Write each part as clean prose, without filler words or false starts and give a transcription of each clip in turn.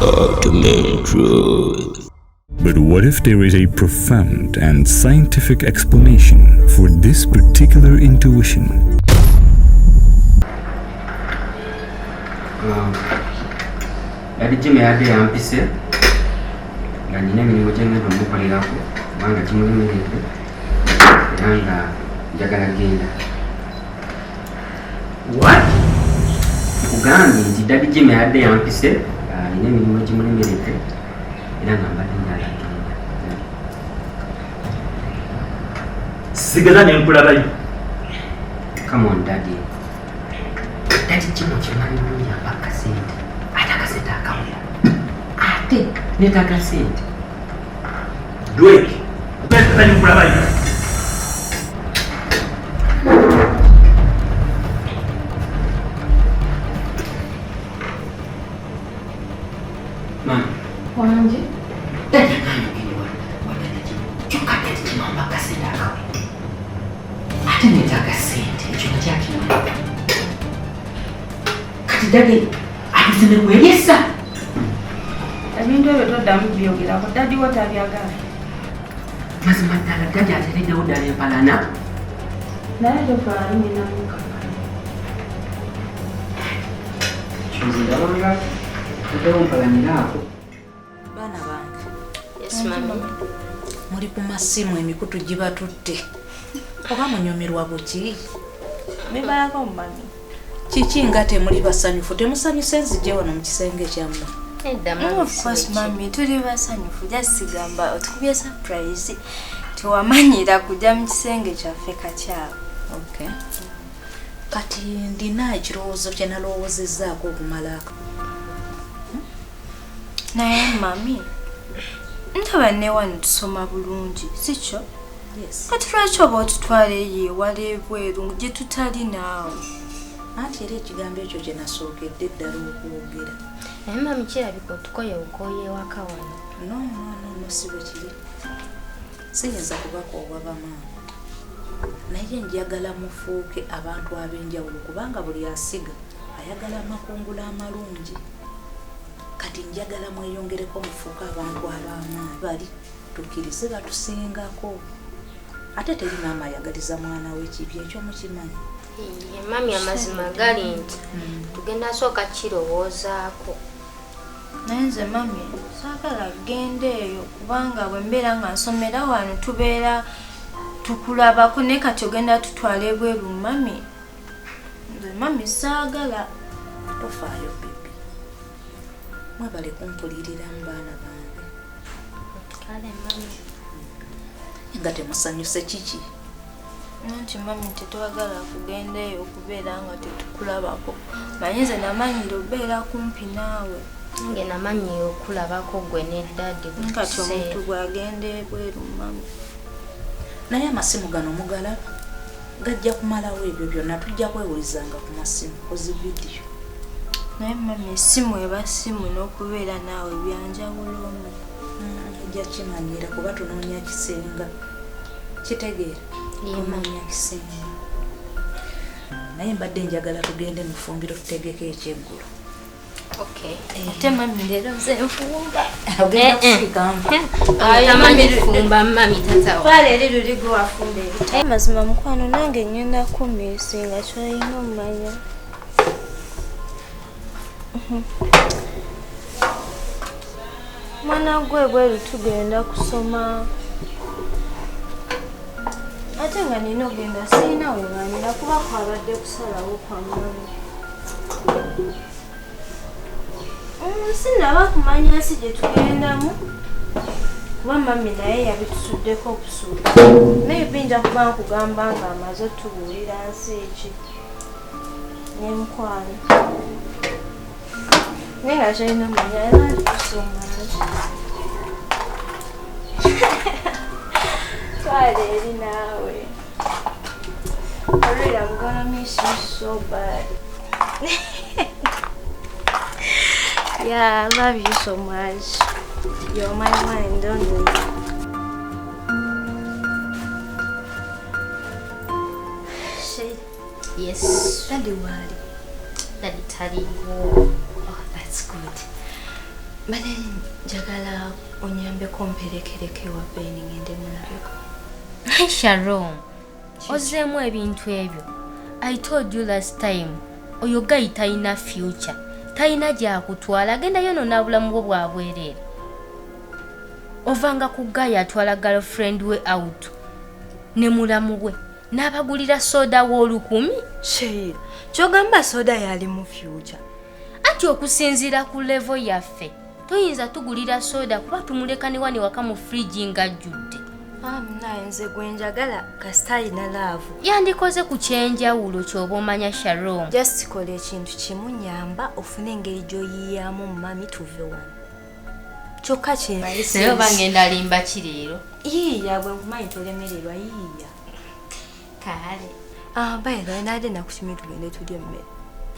Ultimate truth. But what if there is a profound and scientific explanation for this particular intuition? Daddy Jimmy yadde yampise nga nina emirimu gye ngenda omukolerako kubanga gimulemeredde era nga njagala genda. What? Nkugambye nti Daddy Jimmy yadde yampise nga nina emirimu egimulemeredde era nga mbadde njagala genda. Sigala ne nkulabayo. Come on, Daddy. Daddy Jimmy okimanyi bulungi ampa akasente, ate akasente akawera, ate neetaaga sente. Drake. Sigala ne nkulabayo. Mama. Wangi. Daddy agambye ogende wa Daddy Jimmy, kyokka Daddy Jimmy ampa akasente akawera, ate neetaaga sente, ekyo nakyakimanyi. Kati Daddy atuze ne kweryesa. Ebintu ebyo toddamu byogerako, daddy wo tabyagala. Mazima ddala Daddy atereddewo ddala empalana. Naye tofaayo, ngenda mukakana. Nze ndabanga toddawo mpalaniraako. Baana bange. Yes, mami. Muli ku masimu, emikutu gibatutte. Oba munyumirwa buki? Bibalako, mami. Kiki nga temuli basanyufu? Temusanyuse nzijje wano mu kisenge kyammwe? Nedda, mami. Of course, mami, tuli basanyufu. Just gamba otukubye surprise, tewamanyira kujja mu kisenge kyaffe kakyawo. Okay. Kati ndina ekirowoozo kye nalowoozezzaako okumala. Naye mami, ndaba ne wano tusoma bulungi, si kyo? Yes. Kati lwaki oba otutwala eyo ewala ebweru gye tutali naawe? Anti era ekigambo ekyo kye nasookedde ddala okwogera. Naye mami, kirabika otukoye bukooye ewaka wano. No, no, no, no, si bwe kiri. Siyinza kubakoowa, bamaama, naye njagala mufuuke abantu ab'enjawulo, kubanga buli asiga ayagala amakungula amalungi. Kati njagala mweyongereko, mufuuke abantu ab'amaanyi. Bali tukkirize batusingako, ate teri maama ayagaliza mwana we kibi, ekyo mukimanyi. Ye mami, amazima gali nti tugenda sooka kirowoozaako. Naye nze mami, saagala genda eyo, kubanga bwe mbeera nga nsomera wano tubeera tukulabako, naye kati ogenda tutwala ebweru. Mami, nze mami saagala. Tofaayo, baby. Mwebale kumpuliriramu, baana bange. Kale mami. Nga temusanyuse, kiki? Anti mami, tetwagala kugenda eyo okubeera nga tetukulabako. Manyi nze namanyira obeera kumpi naawe. Nge namanyi okulabako gwe ne daddy buli Kati omuntu kiseera. bw'agenda ebweru, mami? Naye amasimu gano mugalaba gajja kumalawo ebyo byonna. Tujja kwewulizanga ku masimu kozi vidiyo. Naye mami, essimu eba simu, n'okubeera naawe byanjawulo omu. Ojja kimanyira, kuba tunoonya kisinga. Kitegeera, tunoonya kisinga. Naye mbadde njagala tugende mu ffumbiro tutegeke ekyeggulo. Okay. Ate mami, leero nze nfumba. Ogenda kusiika nva. Tamanyi kufumba mami, tata wa. Twala eri luli gwe wafumba ebita. Mazima mukwano, nange ngenda kumiisinga, kyolina omumanya. Mwana gwe, bweru tugenda kusoma, ate nga nina ogenda, sirina weŋŋanira kuba kwabadde kusalawo kwa mami. Sinaba kumanya nsi gye tugendamu, kuba mami naye yabitusuddeko obusuulu. Maybe nja kuba nkugamba nga amaze otubuulira nsi ki n'emikwano, naye nga kyolina omanya, I love you so much. Twala eri naawe. Really, I'm gonna miss you so bad. Yeah, I love you so much. You're my one and only. Shade, Yes. Daddy wali? Daddy taliwo. Oh, that's good. Mbadde njagala onyambeko mperekereko ewa Ben ngende mulabeko. Hey Sharon, ozzeemu ebintu ebyo. I told you last time, oyo guy talina future. Talina gy'akutwala, agenda yonoona bulamu bwo bwa bwereere. Ovanga ku guy atwala girlfriend we out ne mulamu we n'abagulira soda w'olukumi. Sheila, ky'ogamba soda yali mu future. Anti okusinziira ku level yaffe, toyinza tugulira soda kuba tumuleka ne wano waka mu fridge ng'ajjudde. Naye nze gwe njagala kasita alina love. Yandikoze ku kyenjawulo ky'oba omanya Sharon. Just kola ekintu kimu nyamba ofune engeri gy'oyiyamu mami tuve wano. Kyokka kye Naye oba ngenda limba ki leero? Yiiya bwe nkumanyi tolemererwa yiiya. Kale. By the way, nadde nakutumye tugende tulye emmere.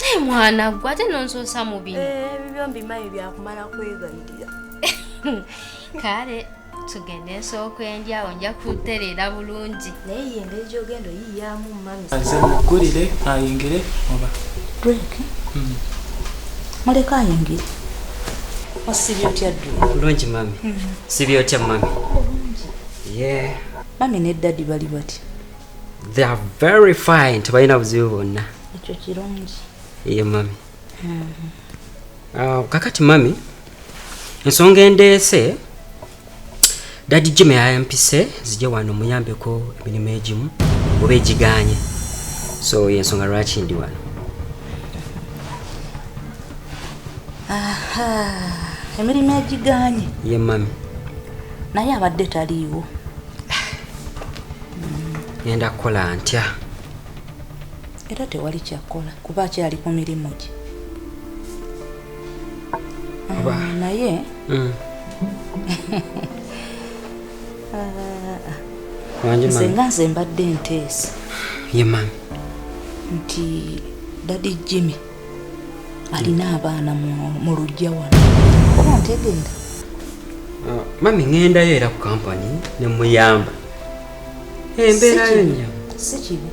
Naye mwana gwe ate nonsoosa mu bino. Ebyo mbimanyi byakumala kwegayirira. Kale tugende nsooka endyawo nja kutereera bulungi. Naye ye engeri gy'ogenda oyiiyaamu mami. Nze muggulire ayingire oba? Drake? Muleke ayingire. Osibye otya Drake? Bulungi mami. Sibye otya mami? Bulungi. Yeah. Mami ne daddy bali bati? They are very fine. Tebalina buzibu bwonna. Ekyo kirungi. Ye mami. Kakati mami, ensonga endeese Daddy Jimmy yampise zijje wano muyambeko emirimu egimu oba egigaanye. So yensonga lwaki ndi wano. Aha, emirimu egigaanye. Ye mami. Naye abadde taliiwo. Ngenda kukola ntya? Era tewali kyakola kuba akyali ku mirimu gye. Naye nze nga nze mbadde nteesa. Ye mami. Nti Daddy Jimmy alina abaana mu luggya wano. Oba ntegeera? Mami ŋŋendayo era ku kampani ne muyamba. Embeerayo nnyo. Si kibi.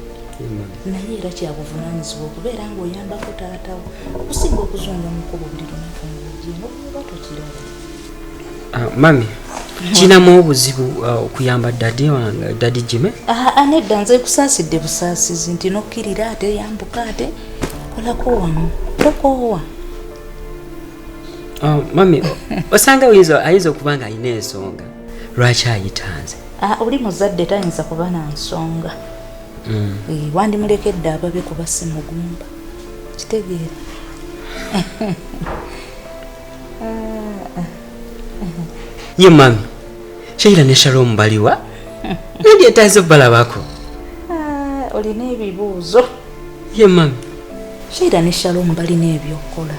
Naye era kyabuvunaanyizibwa okubeera ng'oyambako taatawo okusinga okuzunga mu kkubo buli lunaku ng'ogenda oba tokiraba. Mami, kinamu obuzibu okuyamba daddy wange, Daddy Jimmy? Nedda nze kusaasidde busaasizi nti nokkirira ate yambuka ate kolako wamu tokoowa. Mami, osanga ayinza okuba nga alina ensonga lwaki ayita nze? Oli muzadde tayinza kuba na nsonga. Wandimulekedde ababe kuba si mugumba. Kitegeera. Ye mami, Sheila ne Shalom baliwa? Nandyetaaze balabako. Olina ebibuuzo. Ye mami. Sheila ne Shalom balina ebyokukola.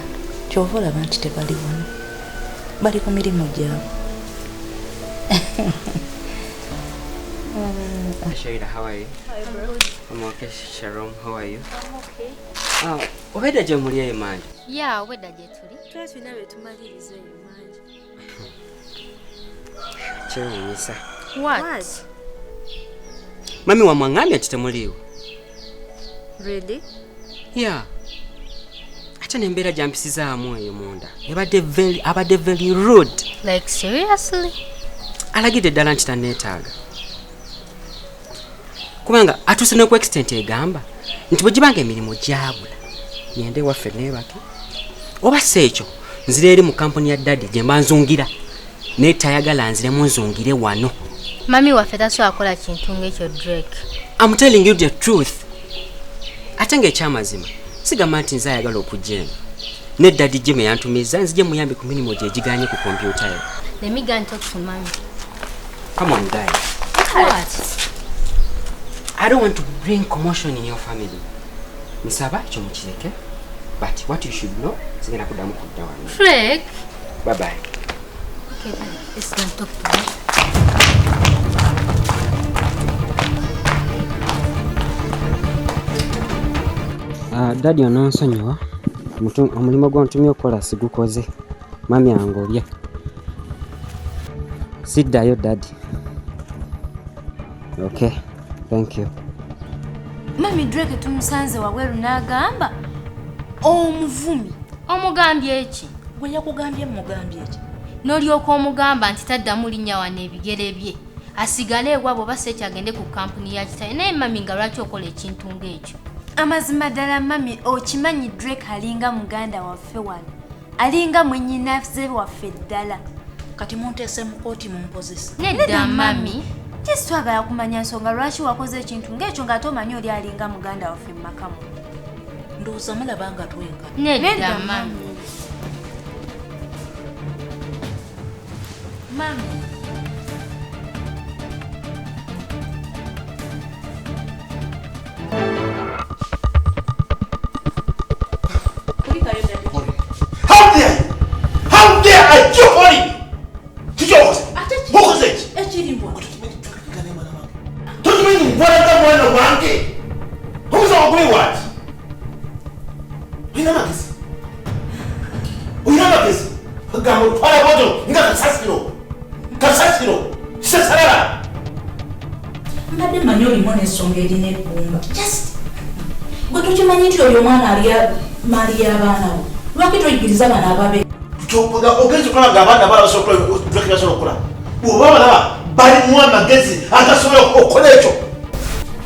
Ky'ova olaba nti tebali wano. Bali ku mirimu gyabwe. Sheila, how are you? Hi, bro. I'm okay. Shalom, how are you? I'm okay. Obedda gye muli eyo manje? Yeah, obedda gye tuli. Twali tulina bye tumaliriza eyo manje. Kyewuunyisa. What? Mami wammwe aŋŋambye nti temuliiwo. Really? Yeah. Ate n'embeera gy'ampisizaamu eyo munda. Abadde very rude. Like seriously? Alagidde ddala nti tanneetaaga. Kubanga atuuse ne ku extent egamba nti bwe gibanga emirimu gyabula ngende ewaffe neebake oba si ekyo nzira eri mu kampuni ya daddy gye mba nzungira naye tayagala nziremu nzungire wano. Mami waffe tasobola kukola kintu ng'ekyo Drake. I'm telling you the truth. Ate ng'ekyamazima sigamba nti nze ayagala okujja eno. Ne Daddy Jimmy yantumiza nzije muyambe ku mirimu gye egiganye ku kompyuta ye. Let me go and talk to mommy. Come on, guys. What? I don't want to bring commotion in your family. Nsaba ekyo mukireke. But what you should know, sigenda kuddamu kudda wano. Drake. Bye bye. Okay, bye. Let's go and talk to her. Daddy ononsonyiwa omulimu gw'ontumye okukola sigukoze. Mami angobye. Siddayo daddy. Okay, thank you. Mami Drake tumusanze wabweru n'agamba omuvumi. Omugambye eki? Gwe yakugambye mugambye ki? N'olyoka omugamba nti taddamu linnya wano ebigere bye. Asigale ewaabwe oba si ekyo agende ku kampuni ya kitaawe. Naye mami nga lwaki okola ekintu ng'ekyo? Amazima ddala mami okimanyi Drake alinga muganda waffe wano. Alinga mwennyinaze waffe ddala. Kati munteese mu kkooti mumpozesa. Nedda mami. Kisi twagala kumanya nsonga lwaki wakoze ekintu ng'ekyo ng'ate omanyi oli alinga muganda waffe mu maka muno. Ndowooza mulaba nga twenkana. Nedda mami. Mami. How dare you? How dare I you calling me? Kiki okoze? Okoze ki? Ekirimbwa. Tokimanyi nkwalaga mwana wange. Omuza wagule wati? Olina amagezi? Olina amagezi? Gamba otwala bwoto nga kasasiro. Kasasiro. Kisasalala. Mbadde mmanyi olimu n'ensonga erina eggumba. Just gwe tokimanyi nti oyo omwana alya maali y'abaana bo. Lwaki toyigiriza bano ababe? Ogenza okulaba ng'abaana abalala basobola okukola. Bw'oba balaba balimu amagezi agasobola okukola ekyo.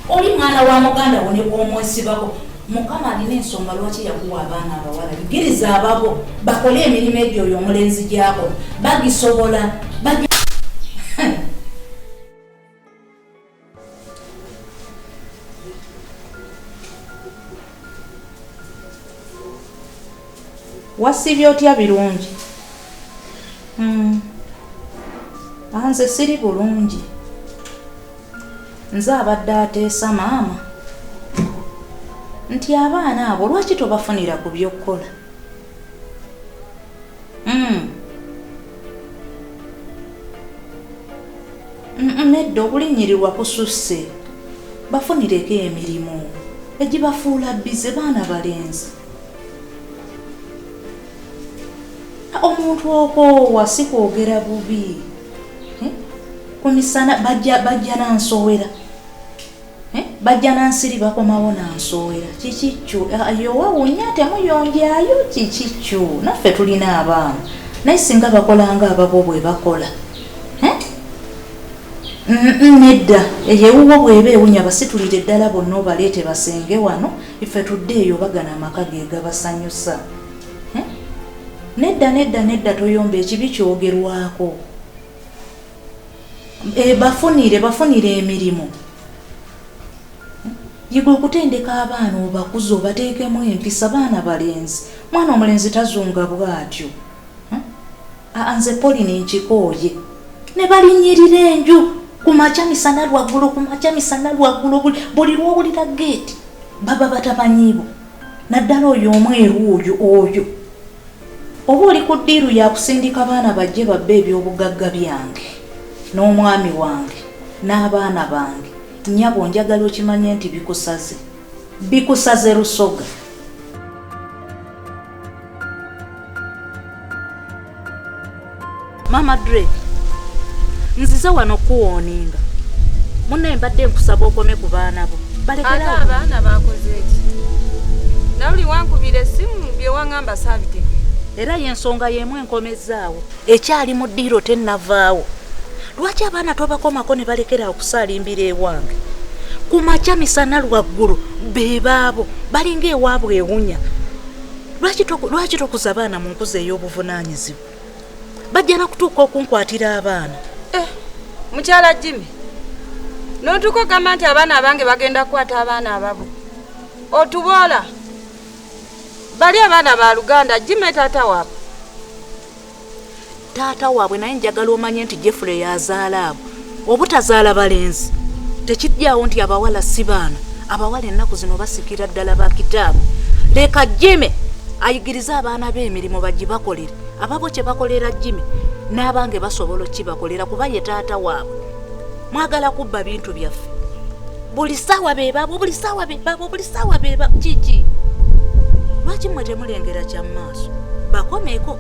Oli mwana wa muganda wo ne bw'omwesibako. Mukama alina ensonga lwaki yakuwa abaana abawala. Yigiriza ababo bakole emirimu egyo oyo omulenzi gy'akola. Bagisobola. Wasiibye otya birungi? Nze siri bulungi. Nze abadde ateesa maama nti abaana abo lwaki tobafunira ku by'okukola? Nedda okulinnyirirwa kususse. Bafunireko emirimu egibafuula bbize baana balenzi. Omuntu okoowa si kwogera bubi. Ku misana bajja nansowera. Bajja nansiri bakomawo nansowera. Kiki kyo? Yowawunya temuyonjayo kiki kyo? Naffe tulina abaana. Naye singa bakola nga ababo bwe bakola. Nedda eyo ewuwo bw'eba ewunya basitulire ddala bonna obaleete basenge wano ife tudde eyo bagana amaka ge gabasanyusa. Nedda nedda nedda toyomba ekibi kyogerwako. Bafunire emirimu. Yiga okutendeka abaana obakuze obateekemu empisa baana balenzi. Mwana omulenzi tazunga bw'atyo. Nze Pauline nkikooye. Ne balinnyirira enju ku makya misana lwaggulo ku makya misana lwaggulo buli lw'owulira geeti baba batabanyiibo. Naddala oyo omweru oyo oyo. Oba oli ku ddiiru yakusindika baana bajje babbe eby'obugagga byange n'omwami wange n'abaana bange. Nnyabo njagala okimanye nti bikusaze. Bikusaze Lusoga. Mama Drake, nzize wano kuwooninga. Munnaye mbadde nkusaba okome ku baana bo. Ate abaana bakoze ki? Nawuli wankubira essimu bye waŋŋamba saabitegeera. Era y'ensonga y'emu enkomezzaawo. Ekyali mu ddiiro tennavaawo. Lwaki abaana tobakomako ne balekera okusaalimbira ewange? Ku makya misana lwaggulo be baabo balinga ewaabwe ewunya. Lwaki tokuza abaana mu nkuza ey'obuvunaanyizibwa? Bajja na kutuuka okunkwatira abaana. Mukyala Jimmy, n'otuuka ogamba nti abaana abange bagenda kukwata abaana ababo. Otuboola. Bali abaana ba Luganda, Jimmy taata waabwe. Taata waabwe naye njagala omanye nti Jeffrey yazaala abo. Obutazaala balenzi tekijjaawo nti abawala si baana. Abawala ennaku zino basikira ddala bakitaabwe. Leka Jimmy ayigirize abaana be emirimu bagibakolere. Ababo kye bakolera Jimmy n'abange basobola okukibakolera kuba ye taata waabwe. Mwagala kubba bintu byaffe. Buli ssaawa be baabo, buli ssaawa be baabo, buli ssaawa be baabo. Kiki? Lwaki mmwe temulengera kya mu maaso? Bakomeko.